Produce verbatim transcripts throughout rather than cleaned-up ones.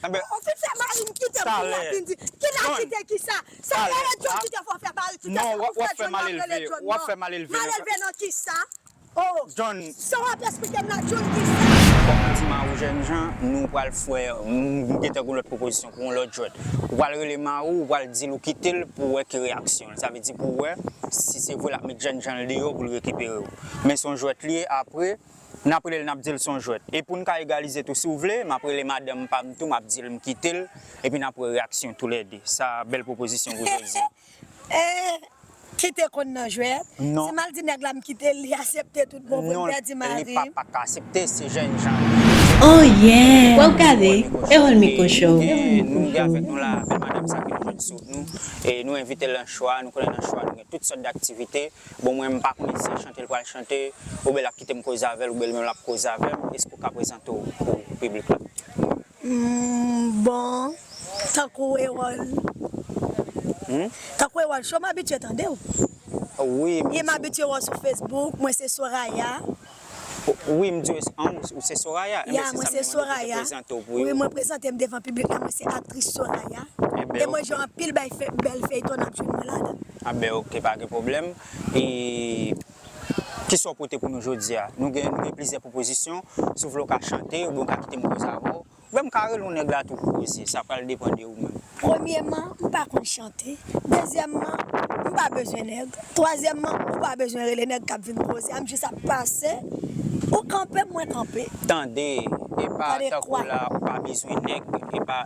Enben, ou fin fè mari m kite m, talè. Kite m, kite kisa? Sa rele John kite fè w fè mari kite. Non, w ap fè m al elve, w ap fè m al elve. M al elve nan kisa? Oh, John. Sa w ap esplike m la, John, ki sa? Kòm nou di Mawou Jènjan, nou pral fè, m gentan gen lòt pwopozisyon pou yon lòt jwèt. Ou pral rele Mawou, ou pral di l ou kite l pou wè ki reyaksyon l. Sa vle di pou wè si se vre l ap met Jènjan l deyò pou l rekipere w. Men se yon jwèt li ye, apre, n ap rele l, n ap di l se yon jwèt. E pou n ka egalize tou, si w vle, m ap rele madanm pa m tou, m ap di l m kite l, epi n ap wè reyaksyon toulède. Sa bèl pwopozisyon pou jodi a. Eh, kite konn nan jwèt. Non. Si m al di nèg la m kite l, li aksepte tout bon pou l pèdi mari. Non, li pa, pa ka aksepte, se jènjan. Oh yeah! Wè w gade, e Rolmy Cochon. Nou gen, nou gen avèk nou la, bèl madanm sa ke nou jwenn sou nou. E nou envite l nan chwa, nou konnen nan chwa, nou gen tout sòt d aktivite. Bon, mwen, m pa konnen si se chante l pral chante, oubyen l ap kite m koze avè l, oubyen l menm l ap koze avè m. Èske w ka prezante w pou piblik la? Mm, bon, tankou Erol. Hmm? Tankou Erol Show, m abitye tande w. Wi, m abitye wè w sou Facebook, mwen se Soraya. Wi, m di w, an, ou se Soraya? Ya, mwen se Soraya. Wi, mwen prezante m devan piblik la, mwen se aktris Soraya. E mwen jwe anpil bèl feyton, n ap jwenn mwen ladan. A ben, oke, pa gen pwoblèm. E kisa w pote pou nou jodi a? Nou gen, nou gen plizyè pwopozisyon. Si w vle, w ka chante, oubyen w ka kite m koze avè w. Oubyen m ka rele yon nèg la tou pou koze. Sa pral depann de ou menm. Premyèman, m pa konn chante. Dezyèmman, m pa bezwen nèg. Twazyèmman, ou pa bezwen rele nèg k ap vin koze a. M jis ap pase. Ou kanpe, mwen kanpe. Tande, e pa tankou la, ou pa bezwen nèg. E pa,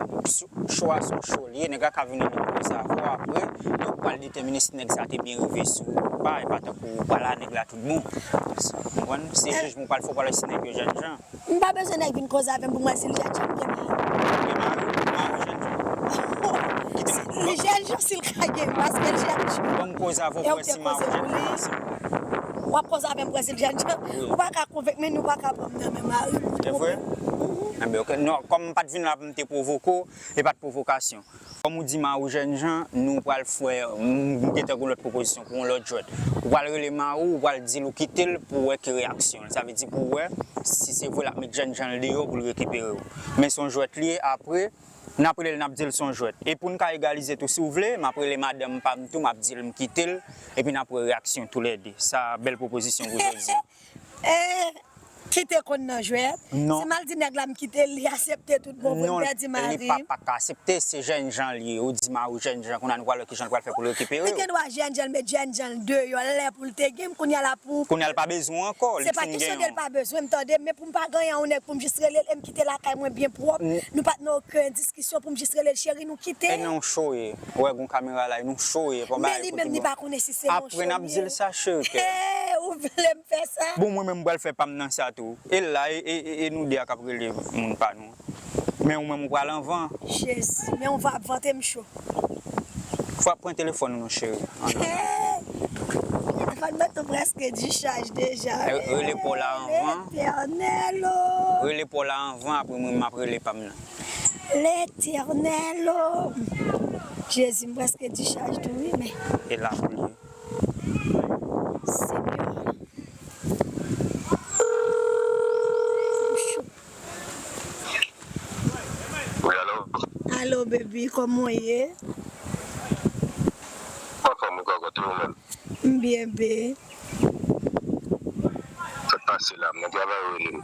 chwa se yon cho li ye. Nèg la ka vin rele koze avè w apre. Donk, ou pral detèmine si nèg sa te byen rive sou ou ou pa. E pa tankou ou pral a nèg la tout bon. Ou konprann? Se jijman ou pral fè, ou pral wè si nèg yo jènjan. M pa bezwen nèg vin koze avè m pou m wè si l jènjan m gen mari. Ou gen mari? Mari jènjan. Li jènjan si l ka gen, paske l jènjan. Ban m koze avè w pou wè si mari jènjan. W ap koze avè m pou wè si l jènjan. Ou pa ka konvenk m, nou pa ka pran m nan men mari m. Se vre? Enben, oke. Non, kòm m pa t vin la pou m te pwovoke w, e pa t pwovokasyon. Kòm ou di Mawou Jènjan, nou pral fè, m gentan gen lòt pwopozisyon pou yon lòt jwèt. Ou pral rele Mawou, ou pral di l ou kite l pou wè ki reyaksyon l. Sa vle di pou wè si se vre l ap met jènjan l deyò pou l rekipere w. Men se yon jwèt li ye, apre, n ap rele l, n ap di l se yon jwèt. E pou n ka egalize tou, si w vle, m ap rele madanm pa m tou, m ap di l m kite l, epi n ap wè reyaksyon toulède. Sa bèl pwopozisyon pou jodi a. Eh, kite konn nan jwèt. Non. Si m al di nèg la m kite l, li aksepte tout bon pou l pèdi mari m. Non, li pa, pa ka aksepte, se jènjan li ye. Ou di mari w jènjan, kounye a nou pral wè kijan l pral fè pou l rekipere w. Li gen dwa jènjan l, met jènjan l deyò, lè pou l te gen m, kounye a la pou. Kounye a l pa bezwen w ankò, li fin gen yon. Se pa kesyon de l pa bezwen m, tande, men pou m pa gen yon nèg pou m jis rele l e m kite lakay mwen byen pwòp, nou pa t nan okenn diskisyon pou m jis rele l, cheri, nou kite. E nan yon cho ye. Ou wè gon kamera la, e nan yon cho ye, pa bay kote bò. Men li menm, li pa konnen si se nan yon cho li ye. Apre n ap di l sa, cheri kè. Hey, ou vle m fè sa? Bon, mwen menm m pral fè pa m nan sa tou. E la, e, e, e, e nou de a k ap rele moun pa nou. Men ou menm ou pral anvan. Jezi, men ou va ap vante m cho. Fò ap pran telefòn ou non, cheri. Telefòn mwen tou prèske dichaj deja. Re-, rele pa w la anvan. Letènèl o. Rele pa w la anvan, apre mwen m ap rele pa m nan. Letènèl o. Jezi, m prèske dichaj tou wi, men. E la pou l ye. Senyè. Wi, alo? Alo, baby, kòman w ye? Anfòm, wi, kòkòt, e ou menm? M byen, be. Sa k pase la, m nan travay, ou rele m?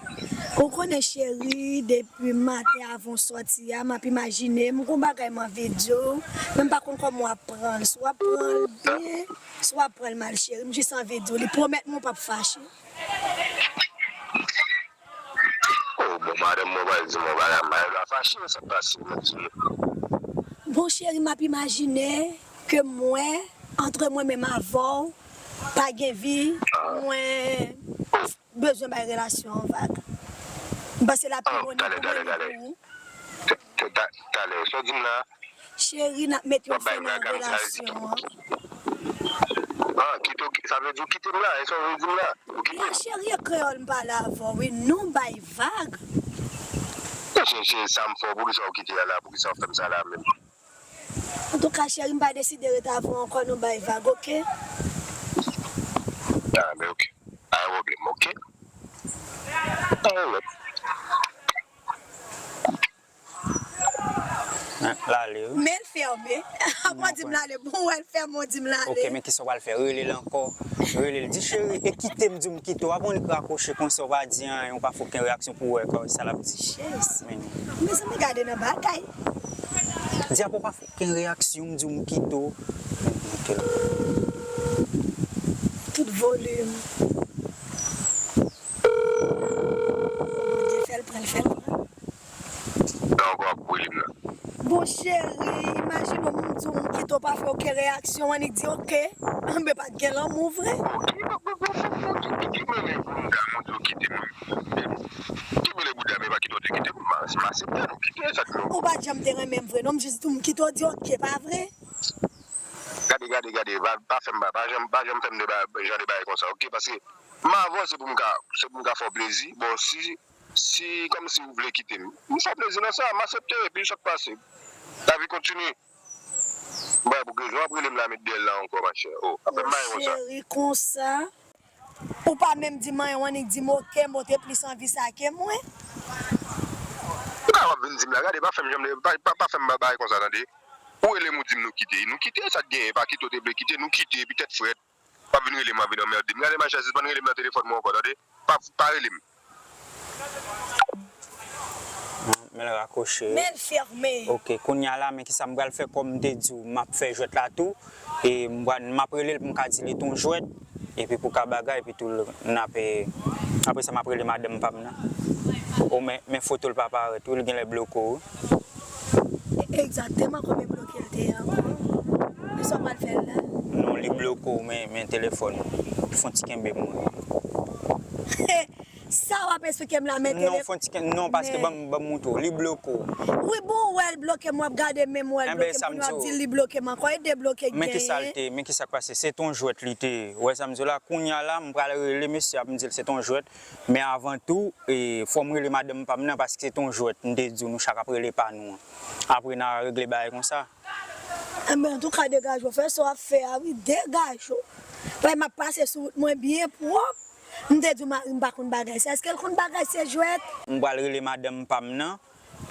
Ou konnen, cheri, depi maten avan w sòti a, m ap imajine m, gon bagay m anvi di w, men m pa konn kòman w ap pran l, si w ap pran l byen, si w ap pran l mal, cheri, m jis anvi di w li, pwomèt mwen w p ap fache. Oh, bon, madanm mwen pral di m yon bagay, m pa fache, sa k pase, m di. Bon, cheri, m ap imajine ke mwen, antre mwen menm avè w, pa gen vi, mwen bezwen bay relasyon an vag. M panse l ap pi bon ni pou mwen ni pou ou. Ta-, ta-, ta-, talè, sa w di m la? Cheri, n ap met yon fen nan relasyon an. Ah, kite w, sa vle di w kite m la, e sa w vle di m la? Ou kite m? La, cheri, e kreyòl m pale avè w, wi, nou bay vag. Cheri, cheri, sa m fè w, poukisa w kite a la, poukisa w fè m sa la menm? Antouka, cheri, m pa deside ret avè w ankò, nou bay vag, oke? Ah, men oke. Pa gen pwoblèm, oke? Pa gen pwoblèm. L ale, wi. Men l fèmen. Apre w di m l ale, bon, w wè l fèmen, w di m l ale. Ok, men kisa w pral fè? Rele l ankò. Rele l, di, cheri, e kite m, di w m kite w. Apre w annik rakwoche konsa, w pa di anyen, w pa fè okenn reyaksyon pou w wè kò sa l ap di. Jezi. Men. Mezanmi, gade nan bagay. Di apre w pa fè okenn reyaksyon, m di w m kite w. Ok. Tout volim. Bondye fè l pran, l fè l pran. Nan ankò ap rele m nan. Bon, cheri, imajine w, m di w m kite w, pa fè okenn reyaksyon, w annik di ok. Anben, pa t gen lanmou vre. Ki mennen pou m ta moun yo kite m? Ki mennen bouda men pa kite w te kite m? M a- m aksepte nou kite sa k nou. Ou pa t janm te renmen m vre, non, m jis di w m kite w, di ok, pa vre? Gade, gade, gade, pa, pa fè m ba, pa janm, pa janm fè m de ba, jan de bagay konsa, ok? Paske m avanse pou m ka, se pou m ka fè w plezi. Bon, si, si, kòmsi ou vle kite m, m fè w plezi nan sa, m aksepte, epi sa k pase. Lavi kontinye. M bay pou ke jan w ap rele m la, met dèyè l la ankò, machè. Oh, pa fè m bagay konsa. Cheri, konsa. Ou pa menm di m anyen, w annik di m ok, men w te plis anvi sa ke mwen. Ou ka w ap vin di m la, gade, pa fè m janm, pa, pa, pa fè m bagay konsa, tande. Ou rele m, ou di m nou kite. Nou kite, sa k genyen, pa kite w te vle kite, nou kite, epi tèt frèt. W ap vin rele m, w ap vin anmède m. Gade, machè, sispann rele m nan telefòn mwen ankò, tande. Pa, pa rele m. Men l rakwoche. Men l fèmen. Ok, kounye a la, men kisa m pral fè, kòm m te di w, m ap fè jwèt la tou. E m pral, m ap rele l pou m ka di li t on jwèt. Epi pou ka bagay, epi tou, n ap, e, apre sa, m ap rele madanm pa m nan. O, men, men foto l pa parèt, wi, l genlè bloke w, wi. E, egzakteman, kòman bloke l te ye ankò? E sa w pral fè l la? Non, li bloke w, men, men telefòn. Fon ti kenbe m, wi. Sa w ap esplike m la, men telefòn. Non, fon ti ken-, non, paske ban m, ban m moutre w. Li bloke w. Wi, bon, w wè l bloke m, w ap gade men m, w wè l bloke m, kounye w ap di l li bloke m ankò, e debloke k genyen. Men kisa l te, men kisa k pase? Se t on jwèt li te ye. W wè sa m di w la? Kounye a la, m pral rele mesye a, m di l se t on jwèt. Men avan tou, e, fò m rele madanm pa m nan, paske se t on jwèt, m te di w, nou chak ap rele pa nou an. Apre, n a regle bagay konsa. Enben, antouka, degaje w, fè sa w ap fè a, wi, degaje w. Paske m ap pase sou wout mwen byen pwòp. M te di w mari m pa konn bagay sa. Èske l konn bagay se jwèt? M pral rele madanm pa m nan.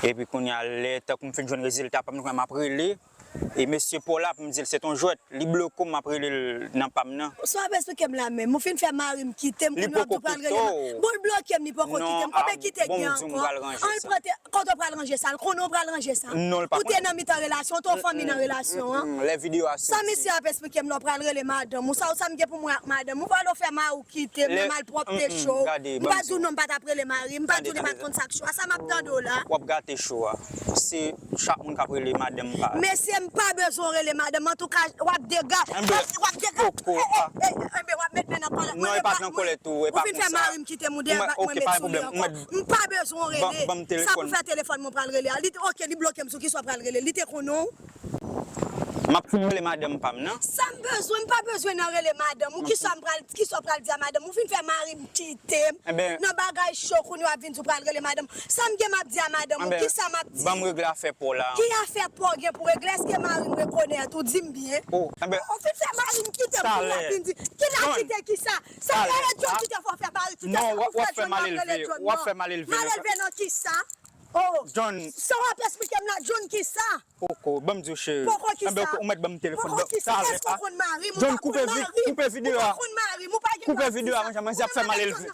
Epi kounye a, lè tankou m fin jwenn rezilta pa m nan, m ap rele. E mesye pa w la pou m di l se t on jwèt. Li bloke w, m ap rele l nan pa m nan. Sa w ap esplike m la menm? Ou fin fè mari m kite m, kounye a w ap di w pral rele ma-, bon, l bloke m, li poko kite m. Konbyen kite k gen ankò? An, l pran te- Kote w pral ranje sa? L konnen w pral ranje sa? Non, l pa konnen. Ou te nan mitan relasyon, ou te yon fanmi nan relasyon an. Lè videyo a soti. Sa misye ap esplike m la, w pral rele madanm ou. Sa, sa m gen pou m wè ak madanm ou? Pale w fè mari w kite m nan malpwòpte cho w. M pa di w non, m pa t ap rele mari m, m pa di w li pa t konn sa k cho a. Sa m ap tande w la. W ap gate cho a. Se chak moun k ap rele madanm pa. Mesye, m pa bezwen w rele madanm. Antouka, w ap dega-, w ap, w ap dega-, e, e, e, enben, w ap met men nan kòlèt mwen. Non, e pa t nan kòlèt ou, e pa konsa. Ou fin fè mari m kite m, ou dega-, mwen met sou li ankò. M pa bezwen w rele. Sa pou fè telefòn mwen pral rele a. Li te, ok, li bloke m, sou kisa w pral rele? Li te konnen w? M ap fin rele madanm pa m nan. Sa m bezwen, m pa bezwen nan rele madanm ou. Kisa m pral, kisa w pral di a madanm ou? Ou fin fè mari m kite m nan bagay cho, kounye w ap vin di w pral rele madanm. Sa m gen m ap di a madanm ou? Kisa m ap di? Ban m regle afè pa w la. Ki afè pa w gen pou regle? Èske mari m rekonèt ou? Di m byen. Ou fin fè mari m kite m, kounye w ap vin di, ki l a kite kisa? Sa w rele John ki te fè w fè mari kite sa? Ou fè John m ap rele John nan. Malelve nan kisa? Oh, John. Sa w ap esplike m la, John kisa? Poko, ban m di w cheri. Poko kisa? Enben, ou mèt ban m telefòn. Poko kisa? Èske w konn mari m? Ou pa konn mari m? Ou pa konn mari m? Ou pa gen dwa di sa. Koupe videyo a, manzè ap fè malelve.